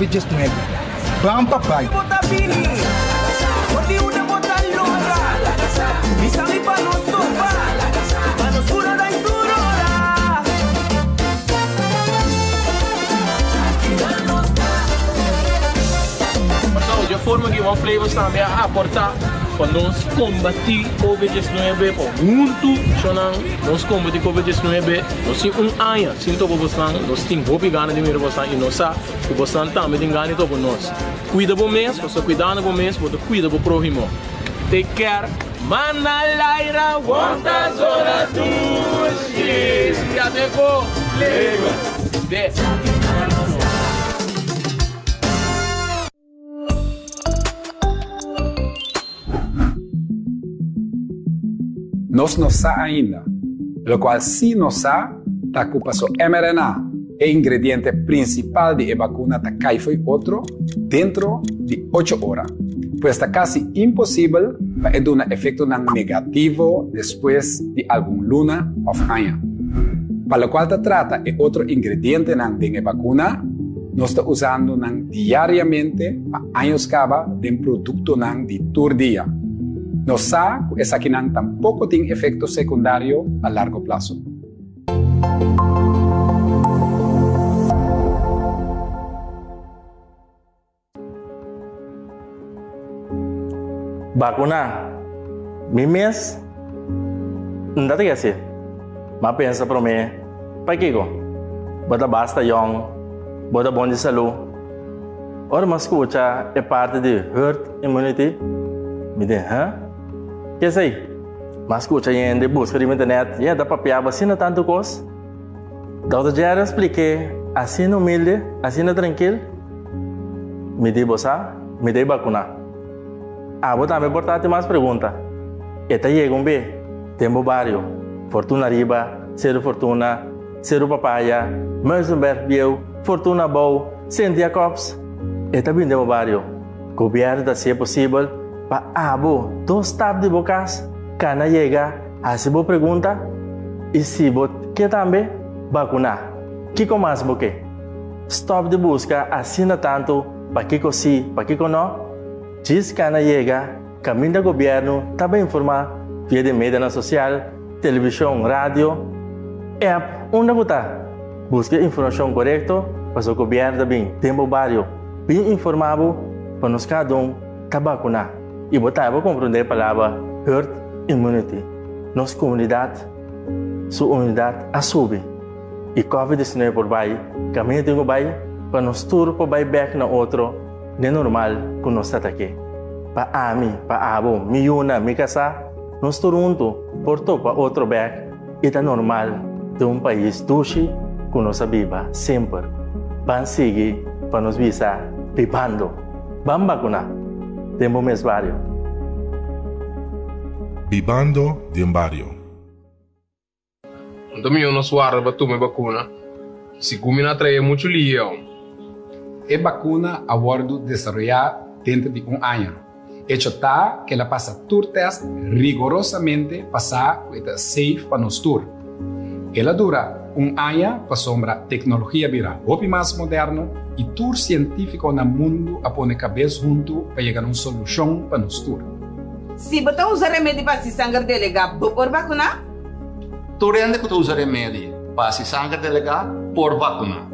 19. Ban pa bai. Pasó dje forma ki One Flavors tambe a aportá pa nos kombatí Covid 19 pa huntu shonnan nos kombatí Covid 19. Nos tin un aña sin topa bosnan, nos tin hopi gana di mira bosnan i nos sa ku bosnan tambe tin gana di topa nos. Kuida bo mes, pasobra kuidando bo mes bo ta kuida bo próhimo. Take care. Manda laira wanta zona dushi. Ya te ko. De. Nos no sa ainda. Locual si nos sa ta cu paso mRNA, e ingrediente principal di e vacuna ta cay fo'i otro dentro di ocho ora. Pues ta casi imposibel pa e duna efectonan negativo despues di algun luna of aña. Pa locual ta trata e otro ingredientenan den e vacuna, Nos ta usando nan diariamente pa años caba den productonan di tur dia. Nos sa cu esakinan tampoco tin efecto secundario a largo plazo. Bakuná mi mes? N ta tin hasi. M'a pensa promé, Pakiko? Bo ta basta yòn, bo ta bon di salú. Ora m'a skucha e parti di herd immunity, mi di, Hë? Ke esei? M'a skucha hende buska riba internet, i e ta papiaba asina tantu kos. Dòkter Jerry a splik'é asina humilde, asina trankil, Mi di bo sa, mi ta e bakuná. Abo tambe por ta hasi mas pregunta. E ta yega un be den bo bario, Fortuna Riba, Seru Fortuna, Seru Papaya, Muizenberg Bieu, Fortuna Abou, Sint Jacobs. E ta bin den bo bario. Gobièrnu ta hasié posibel pa abo dos stap di bo kas kana yega hasi bo pregunta i si bo ke tambe bakuná. Kiko mas bo ke? Stòp di buska asina tantu pakiko si, pakiko nò. Djis kana yega kaminda gobièrnu ta bai informá via di medianan sosial, televishon, radio, app, unda ku ta. Buska e informashon korekto pasobra gobièrnu ta bin den bo bario bin informá bo pa nos kada un ta bakuná i bo tambe por komprondé e palabra herd immunity. Nos komunidat su unidat a subi. I Covid 19 por bai kaminda tin ku bai pa nos tur por bai bek na otro den normal ku nos ta ta ke. Pa ami, pa abo, mi yuna, mi kasá, nos tur huntu por topa otro bek i ta normal den un pais dushi ku nos a biba semper. Ban sigui pa nos bisa bibando. Ban bakuná den bo mes bario. Bibando den bario. Anto mihó nos warda pa tuma e bakuna, sigun mi no a trae muchu lieu. E bakuna a wòrdu desaroyá denter di un aña. Echo ta ku el a pasa tur tèst rigorosamente pa sa ku e ta safe pa nos tur. El a dura un aña pasobra teknologia bira hopi mas moderno i tur sientífiko na mundu a pone kabes huntu pa yega na un solushon pa nos tur. Si bo ta usa remedi pa hasi sanger delegá, bo por bakuná? Tur hende ku ta usa remedi pa hasi sanger delegá por vakuná.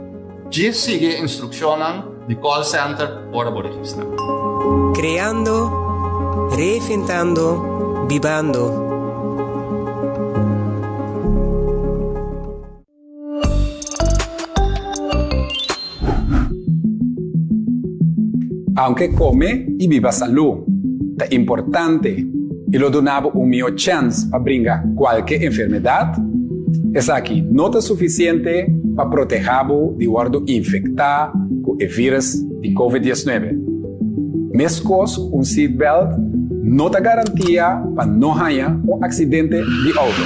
Djis sigui e instrukshonnan di call center ora bo registrá. Kreando, reinventando, bibando. Aunke kome i biba salú ta importante i lo duna bo un mihó chèns pa bringa kualke enfermedat, esaki no ta sufisiente pa protehá bo di wòrdu infektá ku e vírus di Covid 19. Meskos ku un seatbelt no ta garantia pa no haña un aksidente di outo.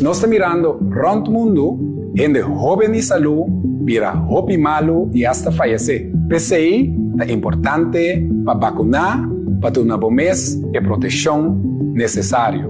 Nos ta mirando rònt mundu hende hóben i salú bira hopi malu i asta fayesé. P'esei ta importante pa bakuná pa duna bo mes e proteshon nesesario.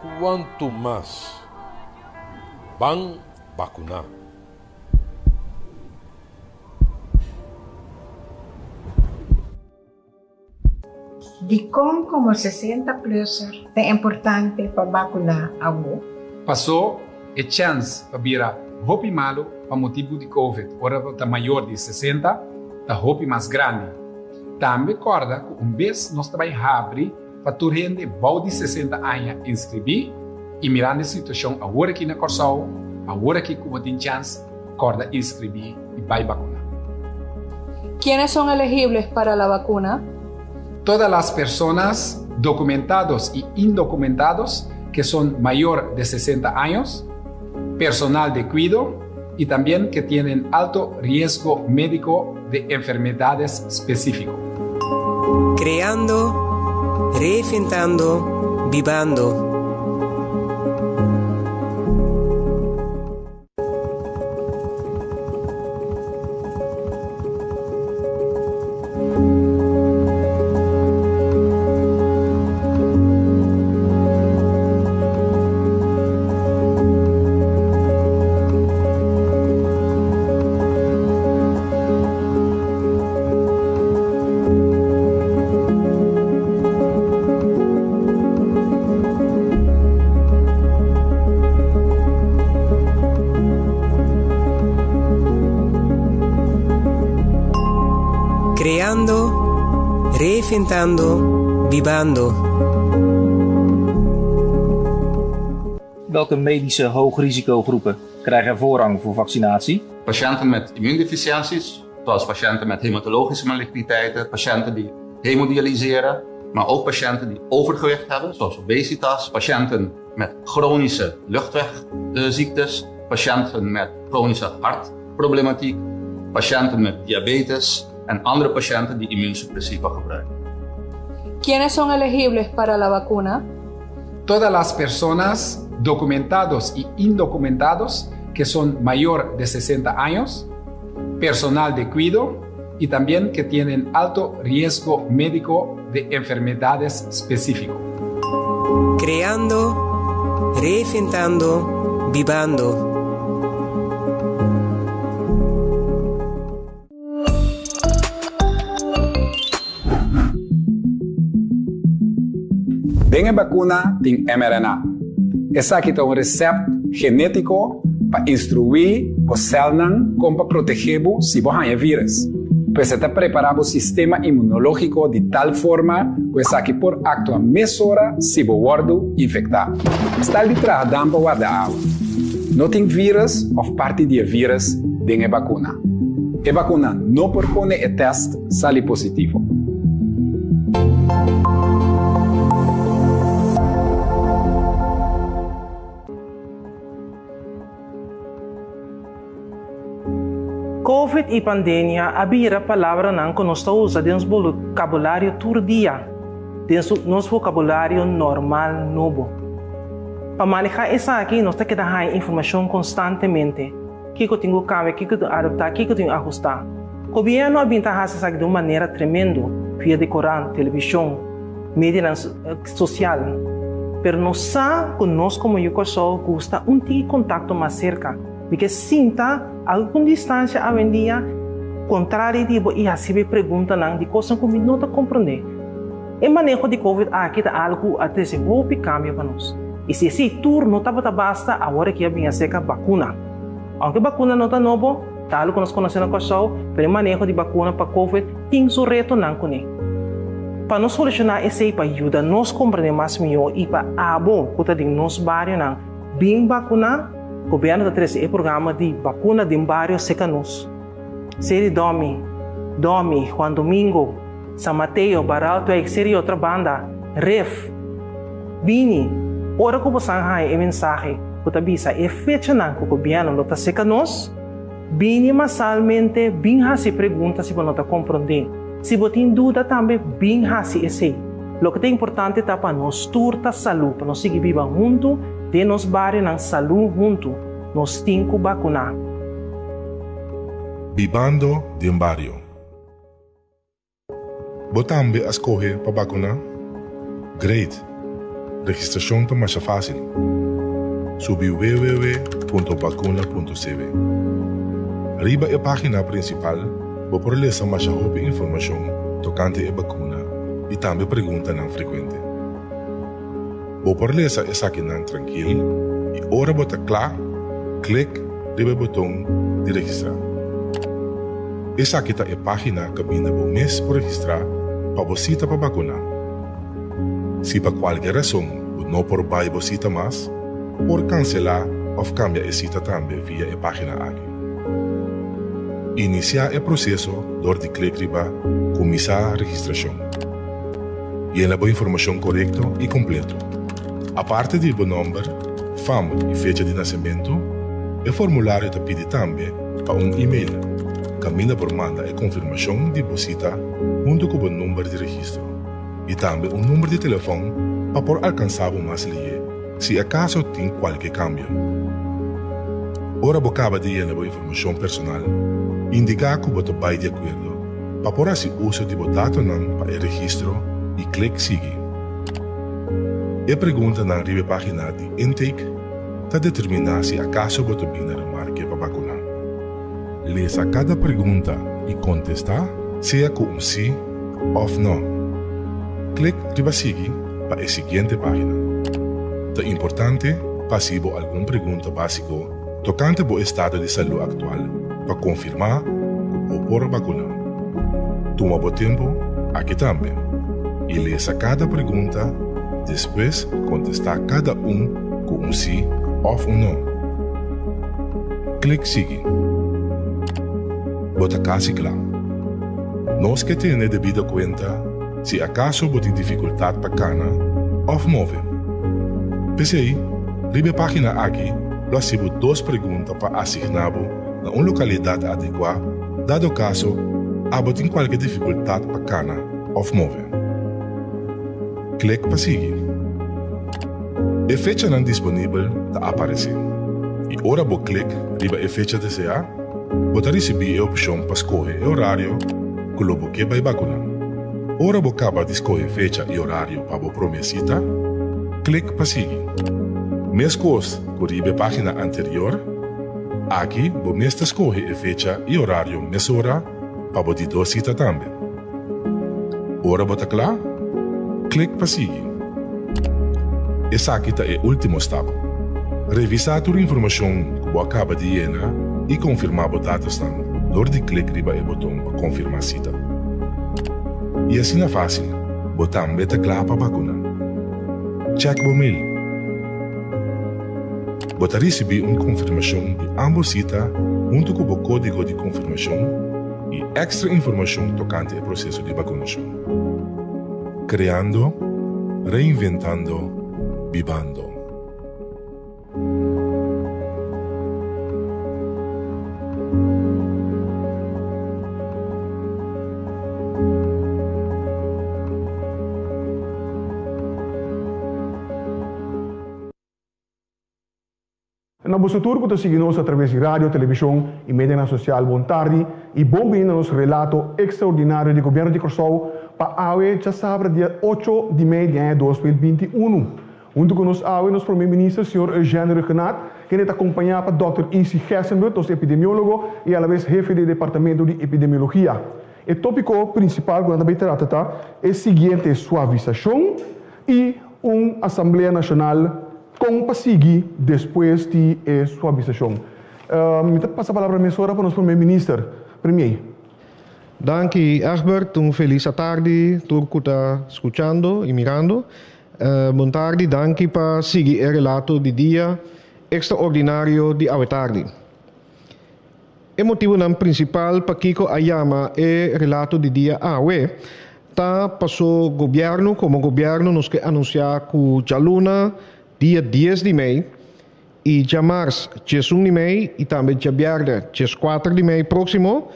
Kuantu mas? Ban bakuná! Dikon komo 60 plusser ta importante pa bakuná awor? Pasó e chèns pa bira hopi malu pa motibu di covid ora bo ta mayor di 60 ta hopi mas grandi. Tambe kòrda ku un bes nos ta bai habri pa tur hende bou di 60 aña inskribí i mirando e situashon awor aki na Kòrsou, awor aki ku bo tin chèns, kòrda inskribí i bai bakuná. ¿Quiénes son elegibles para la vacuna? Todas las personas documentados y indocumentados que son mayor de 60 años, personal de cuido y también que tienen alto riesgo médico de enfermedades específico. Creando, reinventando, bibando. Creando, reinventando, bibando. Welke medische hoogrisicogroepen krijgen voorrang voor vaccinatie? Patiënten met immuundeficiënties, zoals patiënten met hematologische maligniteiten, patiënten die hemodialyseren, maar ook patiënten die overgewicht hebben, zoals obesitas, patiënten met chronische luchtwegziektes, patiënten met chronische hartproblematiek, patiënten met diabetes en andere patiënten die immuunsuppressiva gebruiken. ¿Quiénes son elegibles para la vacuna? Todas las personas documentados y indocumentados que son mayor de 60 años, personal de cuido y también que tienen alto riesgo médico de enfermedades específico. Creando, reinventando, bibando. Den e bakuna tin mRNA. Esaki ta un resèpt genétiko pa instruí bo sèlnan kon pa protegé bo si bo haña e vírùs. Pues e ta prepará bo sistema inmunológiko di tal forma ku esaki por aktua mesora si bo wòrdu infektá. Stal di traha dam pa warda awa. No tin vírùs òf parti di e vírùs den e bakuna. E bakuna no por pone e tèst sali positivo. Covid i pandemia a bira palabranan ku nos ta usa den nos bokabulario tur dia, den nos vokabulario normal nobo. Pa manehá esaki nos ta keda haña informashon konstantemente. Kiko tin ku kambia, kiko tin adaptá, kiko tin ahustá. Gobièrnu a bin ta hasi esaki di un manera tremendo via di korant, televishon, medianan sosial. Pero nos sa ku nos komo yu Kòrsou gusta un tiki kontakto mas serka. Mi ke sinta algun distansia awendia kontrali di bo i hasi bo e preguntanan di kosnan ku mi no ta komprondé. E maneho di covid aki ta algu ku a trese hopi kambio pa nos. I si esei tur no tabata basta, awor aki a bin aserka bakuna. Ounke bakuna no ta nobo, ta algu ku nos konosé na Kòrsou, pero e maneho di bakuna pa covid tin su retonan kuné. Pa nos solushoná esei, pa yuda nos komprendé mas mihó i pa abo ku ta den nos barionan bin bakuná, gobièrnu ta trese e programa di bakuna den bario serka nos. Seri Domi, Domi, Juan Domingo, San Mateo, Baraltwijk, Seri Otrabanda, Ref. Bini, ora ku bosan haña e mensahe ku ta bisa e fechanan ku gobièrnu lo ta seka nos, bini masalmente bin hasi pregunta si bo no ta komprondé. Si bo tin duda tambe bin hasi esei. Loke ta importante ta pa nos tur ta salú, pa nos sigui biba huntu den nos barionan salú huntu. Nos tin ku bakuná. Bibando den bario. Bo tambe a skohe pa bakuná? Great! Registrashon ta masha fásil. Subi www.bakuna.cw. Riba e página prinsipal bo por lesa masha hopi informashon tokante e bakuna i tambe preguntanan frekuente. Bo por lesa esakinan trankil i ora bo ta kla, klik riba e boton di registrá. Esaki ta e página kaminda bo mes por registrá pa bo sita pa bakuná. Si pa kualke rason bo no por bai bo sita mas, por kanselá òf kambia e sita tambe via e página aki. Inisiá e proseso dor di klik riba Kuminsá registrashon. Yena bo informashon korekto i kompleto. Aparte di bo nòmber, fam i fecha di nasementu, e formulario ta pidi tambe pa un e-mail kaminda por manda e konfirmashon di bo sita huntu ku bo number di registro. I tambe un number di telefòn pa por alkansá bo mas lihé si akaso tin kualke kambio. Ora bo kaba di yena bo informashon personal, indiká ku bo ta bai di akuerdo pa por hasi uso di bo datonan pa e registro i klik Sigui. E preguntanan riba e página di intake ta determiná si akaso bo ta bini na remarke pa bakuná. Lesa kada pregunta i kontestá sea ku un sí òf nò. Klik riba Sigui pa e siguiente página. Ta importante pa hasi bo algun pregunta básiko tokante bo estado di salú aktual pa konfirmá ku bo por bakuná. Tuma bo tempu aki tambe i lesa kada pregunta, despues kontestá kada un ku un sí òf un nò. Klik Sigui. Bo ta kasi kla. Nos ke tene debido kuenta si akaso bo tin difikultat pa kana òf move. P'esei, riba e página aki lo hasi bo dos pregunta pa asigná bo na un lokalidat adekuá dado kaso abo tin kualke difikultat pa kana òf move. Klik pa sigui. E fechanan disponibel ta aparesé i ora bo klik riba e fecha deseá, bo ta risibí e opshon pa skohe e orario ku lo bo ke bai bakuná. Ora bo kaba di skohe fecha i orario pa bo promé sita, klik pa sigui. Meskos ku riba e página anterior, aki bo mes ta skohe e fecha i orario mesora pa bo di dos sita tambe. Ora bo ta kla, klik pa sigui. Esaki ta e último stap. Revisá tur informashon ku bo a kaba di yena i konfirmá bo datosnan dor di klik riba e boton pa konfirmá sita. I asina fásil, bo tambe ta kla pa bakuná. Chèk bo mail. Bo ta risibí un konfirmashon di ámbos sita huntu ku bo kódigo di konfirmashon i èkstra informashon tokante e proseso di bakunashon. Kreando, reinventando, bibando. Na boso tur ku ta sigui nos atraves di radio, televishon i medianan sosial bon tardi i bon bini na nos relato ekstraordinario di Gobièrnu di Kòrsou pa awe djasabra dia ocho di mei di aña 2021. Huntu ku nos awe nos Prome Minister señor Eugène Rhuggenaath kende ta kompañá pa dòkter Isi Gerstenbluth nos epidemiólogo i alabes hefe di e departamento di epidemiologia. E tópiko prinsipal ku nan ta bai trata ta e siguiente suavisashon i un Asamblea Nashonal Kon pa sigui despues di e suavisashon? Mi ta pasa palabra mesora pa nos Prome Minister. Premier. Danki Egbert, un felis atardi tur ku ta skuchando i mirando. Bon tardi, danki pa sigui e relato di dia ekstraordinario di awe tardi. E motibunan prinsipal pakiko a yama e relato di dia awe ta paso gobièrnu komo gobièrnu nos ke anunsiá ku djaluna dia dies di mei i djamars diesun di mei i tambe djabièrnè dieskuater di mei próksimo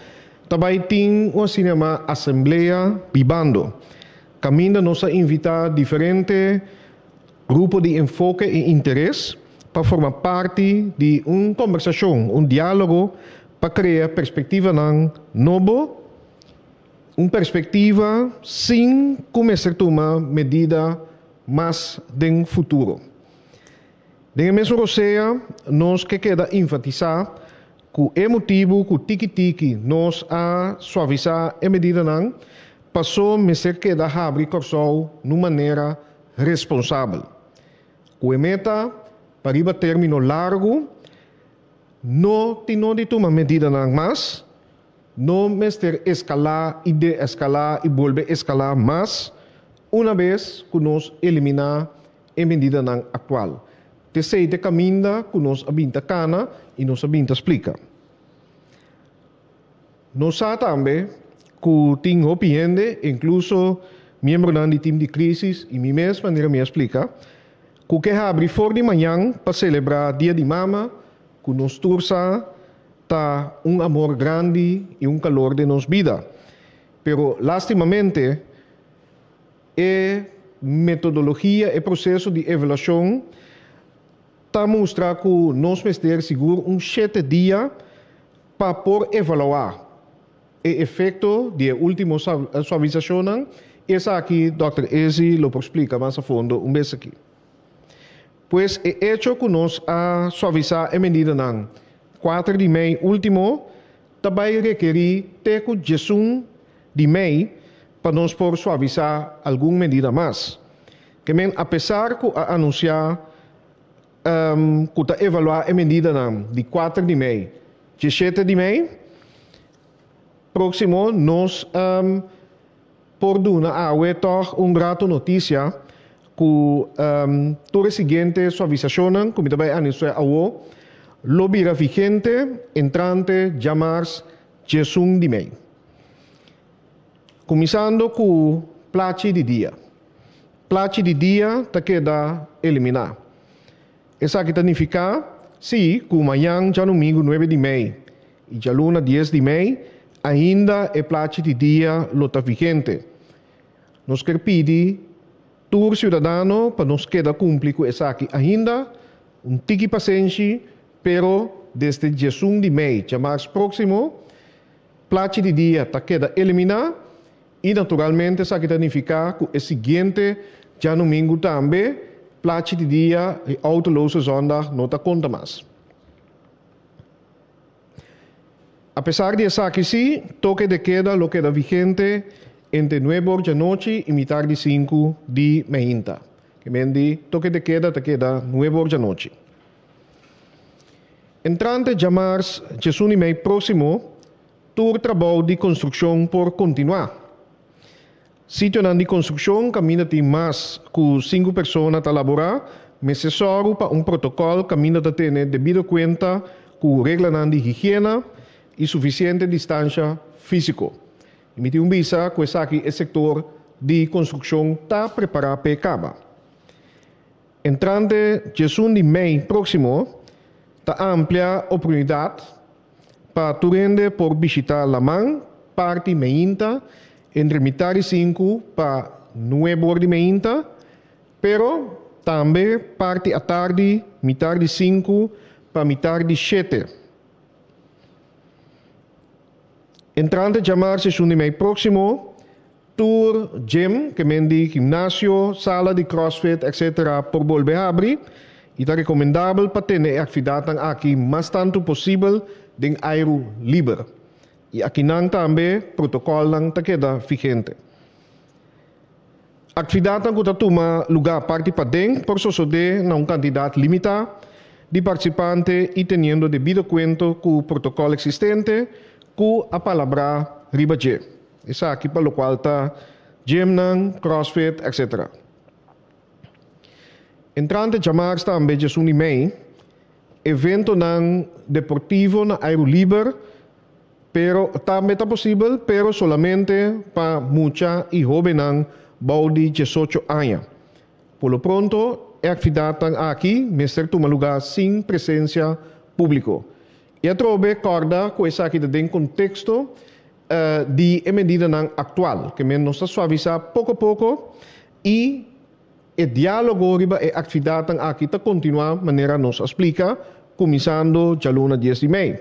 ta bai tin un asina yamá asamblea bibando kaminda nos a invitá diferente Grupo di enfoke i interes pa forma parti di un kombersashon, un diálogo pa krea perspektivanan nobo, un perspektiva sin ku mester tuma medida mas den futuro. Den e mesun rosea nos ke keda enfatisá ku e motibu ku tiki tiki nos a suavisá e medidanan pasó mester keda habri Kòrsou n'un manera responsabel. Ku e meta pa riba término largu no tin no di tuma medidanan mas, no mester eskalá i deeskalá i bolbe eskalá mas una bes ku nos eliminá e medidanan aktual. T'esei ta e kaminda ku nos a bin ta kana i nos a bin ta splika. Nos sa tambe ku tin hopi hende, inkluso miembronan di tim di krísis i mi mes, manera mi a splika, ku ke habri for di mañan pa selebrá Dia di Mama, ku nos tur sa ta un amor grandi i un kalor den nos bida. Pero lástimamente e metodologia, e proseso di evaluashon ta mustra ku nos mester sigur un shete dia pa por evaluá e efekto di e último suavisashonnan. Esaki dòkter Ezi lo por splika mas a fondo un bes aki. Pues e echo ku nos a suavisá e medidanan kuater di mei último ta bai rekerí te ku diesun di mei pa nos por suavisá algun medida mas. Ke men apesar ku a anunsiá ku ta evaluá e medidanan di kuater di mei, diesshete di mei próksimo, nos por duna awe tòg un grato notisia ku tur e siguiente suavisashonnan ku mi ta bai anunsiá awo lo bira vigente entrante djamars diesun di mei. Kuminsando ku plachi di dia. Plachi di dia ta keda eliminá. Esaki ta nifiká sí ku mañan djanumingu nuebe di mei i djaluna dies di mei ainda e plachi di dia lo ta vigente. Nos ker pidi tur siudadano pa nos keda kumpli ku esaki ainda, un tiki pasenshi, pero desde diesun di mei djamars próksimo, Plachi di dia ta keda eliminá i naturalmente esaki ta nifiká ku e siguiente djanumingu tambe plachi di dia i Autoloze Zondag no ta konta mas. Apesar di esaki sí, toke de keda lo keda vigente entre nuebe or djanochi i mitar di sinku di meinta. Ke men di toke de keda ta keda nuebe or djanochi. Entrante djamars djesun di mei próksimo, tur trabou di konstrukshon por kontinuá. Sitionan di konstrukshon kaminda tin mas ku sinku persona ta laborá mester sòru pa un protokòl kaminda ta tene debido kuenta ku reglanan di higiena i sufisiente distansha físiko. I mi tin un bisa ku esaki e sektor di konstrukshon ta prepará p'e kaba. Entrante djesun di mei próksimo ta amplia oportunidat pa tur hende por bishitá laman parti meinta entre mitar di sinku pa nuebe or di meinta, pero tambe parti atardi mitar di sinku pa mitar di shete. Entrante djamars djesun di mei próksimo Tur gym, ke men di gimnasio, sala di crossfit etc. Por bolbe habri i ta rekomendabel pa tene e aktividatnan aki mas tantu posibel den airu liber. I akinan tambe protokòlnan ta keda vigente. Aktividatnan ku ta tuma lugá parti paden por sosodé na un kantidat limitá di partisipante i teniendo debido kuento ku protokòl eksistente ku a palabrá riba dje. Esaki pa lokual ta gymnan, crossfit, etc. Entrante djamars tambe djesun di mei, eventonan deportivo na airu liber pero tambe ta posibel pero solamente pa mucha i hobennan bou di diesocho aña. Por lo pronto e aktividatnan aki mester tuma lugá sin presensia públiko. I atrobe kòrda ku esaki ta den konteksto di e medidanan aktual, ke men nos ta suavisá poko poko i e diálogo riba e aktividatnan aki ta kontinuá manera nos a splika kuminsando djaluna dies di mei.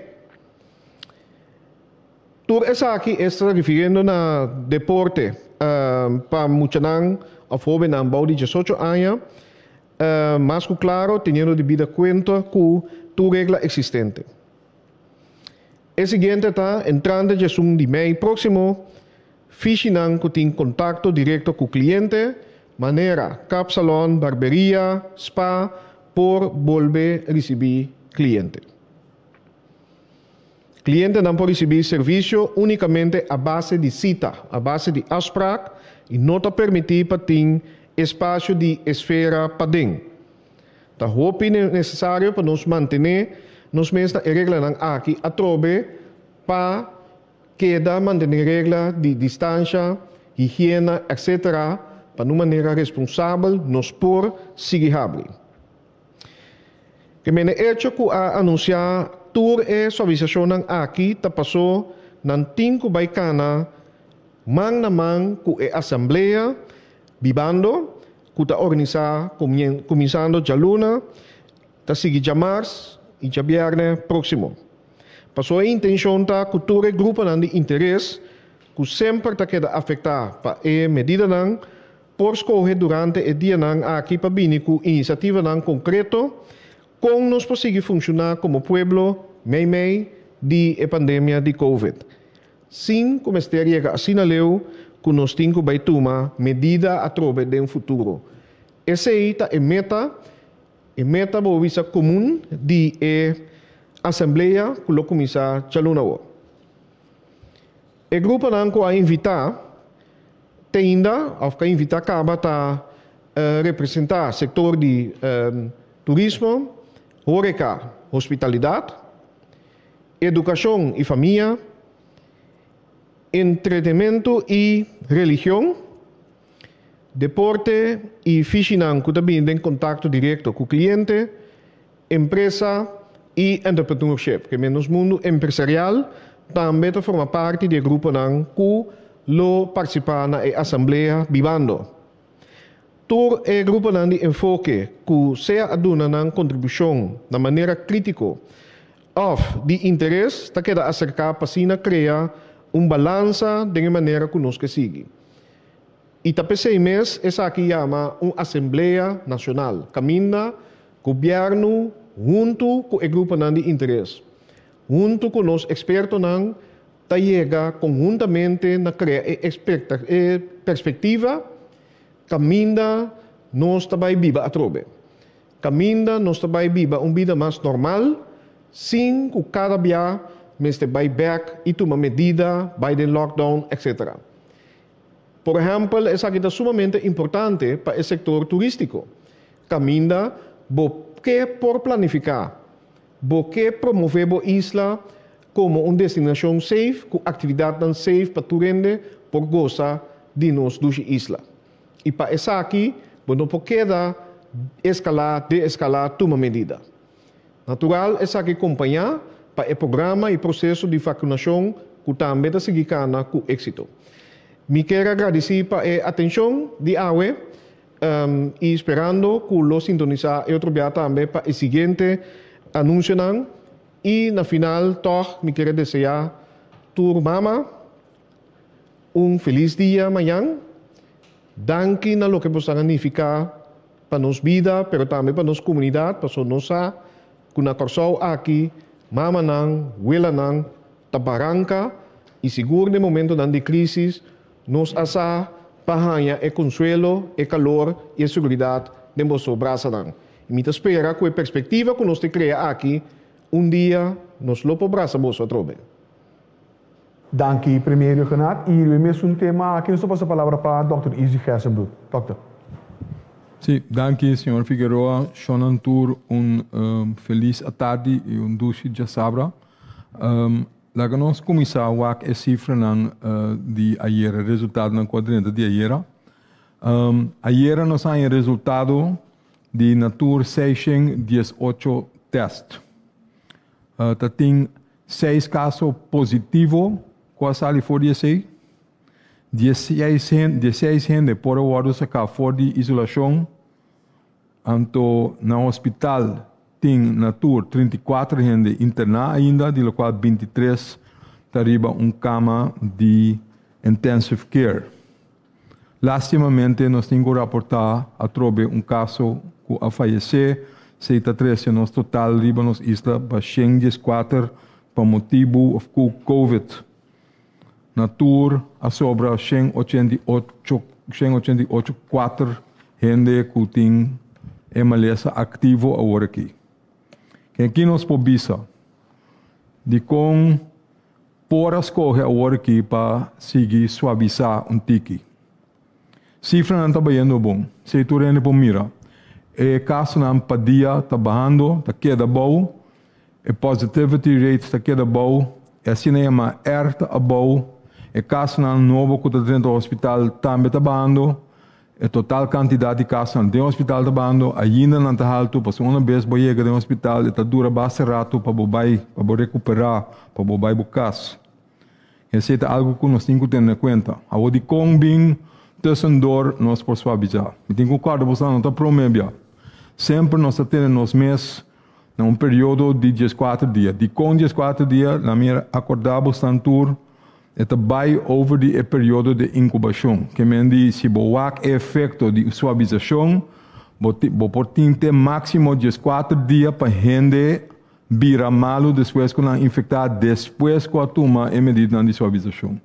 Tur esaki esta refiriendo na deporte. pa muchanan òf hóbennan bou di diesocho aña, mas ku klaro teniendo debida kuenta ku tur regla eksistente. E siguiente ta entrante djesun di mei próksimo, fishinan ku tin kontakto direkto ku kliente, manera kapsalòn, barberia, spa, por bolbe risibí kliente. Klientenan por risibí servisio únikamente a base di sita, a base di afsprak, i no ta permití pa tin espasio di esfera paden. Ta hopi nesesario pa nos mantené nos mes na e reglanan aki atrobe pa keda mantené regla di distansha, higiena etc. Pa na un manera responsabel nos por sigui habri. Ke mene echo ku a anunsiá tur e suavisashonnan aki ta pasó nan tin ku bai kana man na man ku e asamblea bibando ku ta organisá kuminsando djaluna, ta sigui djamars i djabièrnè próksimo. Pasobra e intenshon ta ku tur e gruponan di interes ku semper ta keda afektá pa e medidanan por skohe durante e dianan aki pa bini ku inisiativanan konkreto kon nos por sigui funshoná komo pueblo meimei di e pandemia di Covid. Sin ku mester yega asina leu ku nos tin ku bai tuma medida atrobe den futuro. Esei ta e meta, e meta bo bisa komun di e asamblea ku lo kuminsá djaluna awor. E gruponan ku a invitá te ainda òf ku a invitá kaba ta representá sektor di turismo, horeka, hospitalidat, Edukashon i famia, entretementu i religion, deporte i fishinan ku ta bini den kontakto direkto ku kliente, empresa i entrepreneurship. Ke men nos mundu empresarial tambe ta forma parti di e gruponan ku lo partisipá na e asamblea Bibando. Tur e gruponan di enfoke ku sea a duna nan kontribushon na manera krítiko òf di interes ta keda aserká pa asina krea un balansa den e manera ku nos ke sigui. I ta p'esei mes esaki yama un asamblea nashonal, kaminda gobièrnu huntu ku e gruponan di interes, huntu ku nos ekspertonan ta yega konhuntamente na krea e e perspektiva kaminda nos ta bai biba atrobe. Kaminda nos ta bai biba un bida mas normal sin ku kada bia mester bai bèk i tuma medida, bai den lockdown, etc. Por ehèmpel esaki ta sumamente importante pa e sektor turístiko, kaminda bo ke por planifiká, bo ke promové bo isla komo un destinashon safe ku aktividatnan safe pa tur hende por gosa di nos dushi isla. I pa esaki bo no por keda eskalá, deeskalá, tuma medida. Natural esaki kompañá pa e programa i proseso di vakunashon ku tambe ta sigui kana ku éksito. Mi kier a gradisí pa e atenshon di awe i sperando ku lo sintonisá e otro bia tambe pa e siguiente anunsionan i na final tòg mi kier a deseá tur mama, Un felis dia mañan. Danki na loke boso a nifiká pa nos bida pero tambe pa nos komunidat pasobra nos sa ku na Kòrsou aki mamanan, welanan ta baranka i sigur den momentonan di krísis nos a sa pa haña e konsuelo, e kalor i e seguridat den boso brasanan. I mi ta spera ku e perspektiva ku nos ta krea aki un dia nos lo por brasa boso atrobe. Danki Premier Rhuggenaath y riba e mesun tema aki nos ta pasa palabra pa Dòkter Izzy Gerstenbluth. Dòkter. Sí, danki señor Figueroa. Shonnan tur un felis atardi y un dushi djasabra. Laga nos cuminsa wak e cifranan di ayera, resultadonan cu a drenta di ayera. Ayera nos a haña resultado di na tur 618 test. Ta tin Seis kaso positivo ku a sali for di esei. Dieseis dieseis hende por a wòrdu saká for di isolashon. Anto na hospital tin na tur 34 hende interná ainda, di lokual 23 ta riba un kama di intensive care. Lástimamente nos tin ku raportá atrobe un kaso ku a fayesé, esei ta trese nos total riba nos isla pa 114 pa motibu òf ku Covid. Na tur a sobra 188, 188 kuater hende ku tin e malesa aktivo aworakí. Ken ki nos por bisa dikon por a skohe aworakí pa sigui suavisá un tiki? Sifranan ta bayendo bon, esei tur hende por mira. E kasonan pa dia ta bahando, ta keda abou, e positivity rate ta keda abou, e asina yamá R ta abou, e kasonan nobo ku ta drenta hospital tambe ta bahando, e total kantidat di kasonan den hospital ta bahando, ainda nan ta haltu, pasobra una bes bo yega den hospital e ta dura basta ratu pa bo bai, pa bo rekuperá, pa bo bai bo kas. Esei ta algu ku nos tin ku tene na kuenta. Awor dikon bin tussendoor nos por suavisá? Mi tin ku kòrda boso no ta promé bia. Semper nos ta tene nos mes na un periodo di 14 dia. Dikon 14 dia? Na mi akordá bosnan tur e ta bai over di e periodo di inkubashon. Ke men di si bo wak e efekto di suavisashon bo bo por tin te máksimo 14 dia pa hende bira malu despues ku nan infektá despues ku a tuma e medidanan di suavisashon.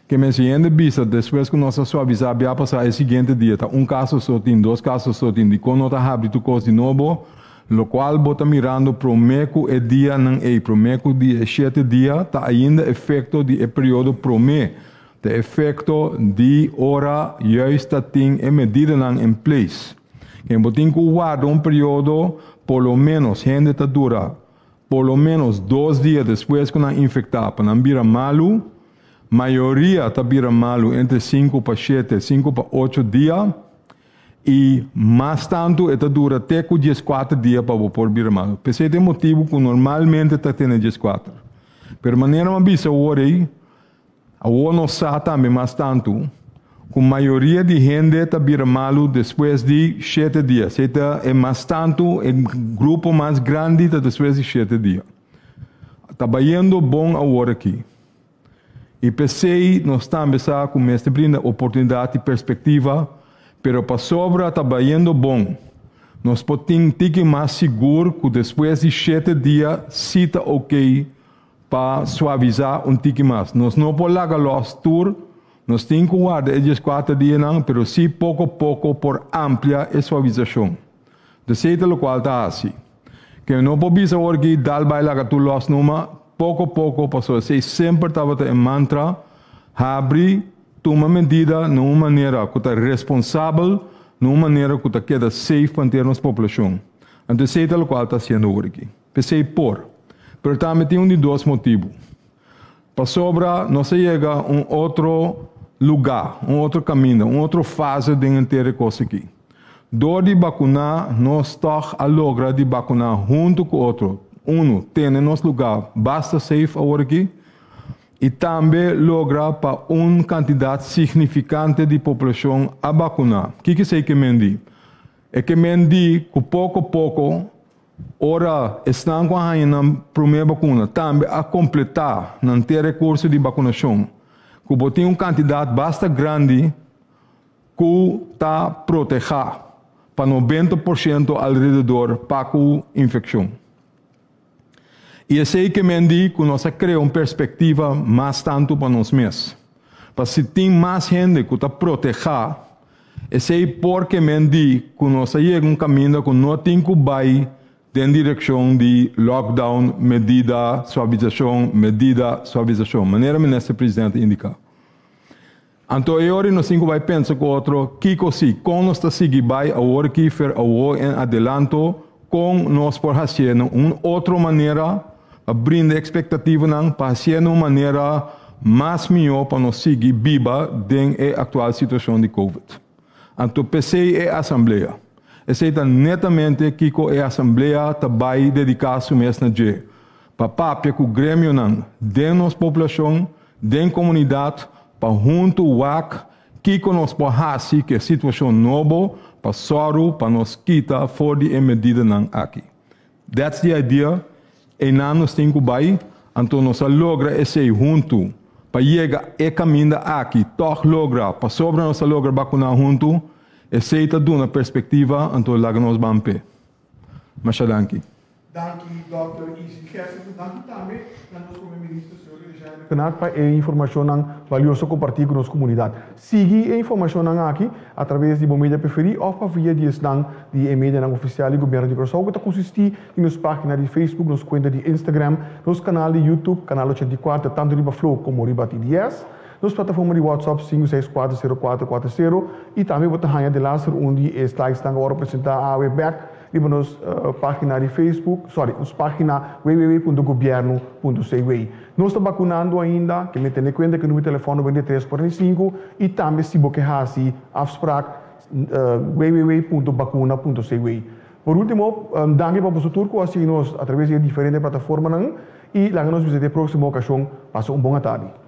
Ke men si hende bisa despues ku nos a suavisá bia pasá e siguiente dia ta un kaso so tin, dos kaso so tin, dikon no ta habri tur kos di nobo? Lokual bo ta mirando promé ku e dianan ei, promé ku di e shete dia, ta ainda efekto di e periodo promé, ta efekto di ora juist ta tin e medidanan in place. Ken bo tin ku warda un periodo, por lo ménos hende ta dura por lo ménos 2 dia despues ku nan infektá pa nan bira malu. Mayoria ta bira malu entre 5 pa 7, 5 pa 8 dia i mas tantu e ta dura te ku 14 dia pa bo por bira malu. P'esei ta e motibu ku normalmente ta tene 14. Pero manera mi a bisa awor ei, awor nos sa tambe mas tantu ku mayoria di hende ta bira malu despues di 7 dia. Esei ta e mas tantu, e grupo mas grandi ta despues di 7 dia. Ta bayendo bon awor aki. I p'esei nos tambe sa ku mester brinda oportunidat i perspektiva, pero pasobra ta bayendo bon, nos por tin tiki mas sigur ku despues di 7 dia si ta oké pa suavisá un tiki mas. Nos no por laga lòs tur, nos tin ku warda e 14 dianan, pero si poko poko por amplia e suavisashon. Esei ta lokual ta hasi. Ke no por bisa awor aki dal bai laga tur lòs numa, poko poko pasobra esei semper tabata e mantra, habri, tuma medida na un manera ku ta responsabel, na un manera ku ta keda safe pa henter nos poblashon. Anto esei ta lokual ta hasiendo awor aki. P'esei por. Pero tambe tin un di dos motibu. Pasobra nos a yega un otro lugá, un otro kaminda, un otro fase den henter e kos aki. Dor di bakuná nos tòg a logra di bakuná huntu ku otro. Unu, tene nos lugá basta safe awor aki i tambe logra pa un kantidat signifikante di poblashon a bakuná. Kiko esei ke men di? E ke men di ku poko poko ora esnan ku a haña nan promé bakuna tambe a kompletá nan henter e kurso di bakunashon, ku bo tin un kantidat basta grandi ku ta protehá pa 90% alrededor pa ku infekshon. I esei ke men di ku nos a krea un perspektiva mas tantu pa nos mes. Pa si tin mas hende ku ta protehá, esei por ke men di ku nos a yega un kaminda ku no tin ku bai den direkshon di lockdown, medida, suavisashon, medida, suavisashon, manera minister presidente a indiká. Anto e ora nos tin ku bai pensa ku otro kiko si, kon nos ta sigui bai awor aki fer awor en adelanto, kon nos por hasié na un otro manera pa brinda ekspektativanan pa hasié na un manera mas mihó pa nos sigui biba den e aktual situashon di Covid. Anto p'esei e asamblea. Esei ta netamente kiko e asamblea ta bai dediká su mes na dje, pa papia ku gremionan den nos poblashon, den komunidat, pa huntu wak kiko nos por hasi ku e situashon nobo pa sòru pa nos kita for di e medidanan aki. That's the idea, einan nos tin ku bai, anto nos a logra esei huntu. Pa yega e kaminda aki tòg logra, pasobra nos a logra bakuná huntu, esei ta duna perspektiva, anto laga nos ban p'e. Masha danki. Danki Dòkter Izzy Gersen. Danki tambe na nos Prome Minister señor Jaime Rhuggenaath pa e informashonnan valioso kompartí ku nos komunidat. Sigui e informashonnan aki a traves di bo media preferí òf pa via di esnan di e medianan ofisial di Gobièrnu di Kòrsou ku ta konsistí di nos página di Facebook, nos kuenta di Instagram, nos kanal di YouTube, Kanal 84, tantu riba Flow komo riba TDS, nos plataforma di WhatsApp 5640440 i tambe bo ta haña delaster un di e slidesnan ku a wòrdu presentá awe bèk Riba nos página di Facebook, sorry, nos página www.gobierno.cw. Nos ta bakunando ainda, ke men tene kuenta ku e numero di telefòn 93 45 i tambe si bo ke hasi afsprak www.bakuna.cw. Por último, danki pa boso tur ku a sigui nos atraves di e diferente plataformanan i laga nos bisa te e próksimo okashon. Pasa un bon atardi.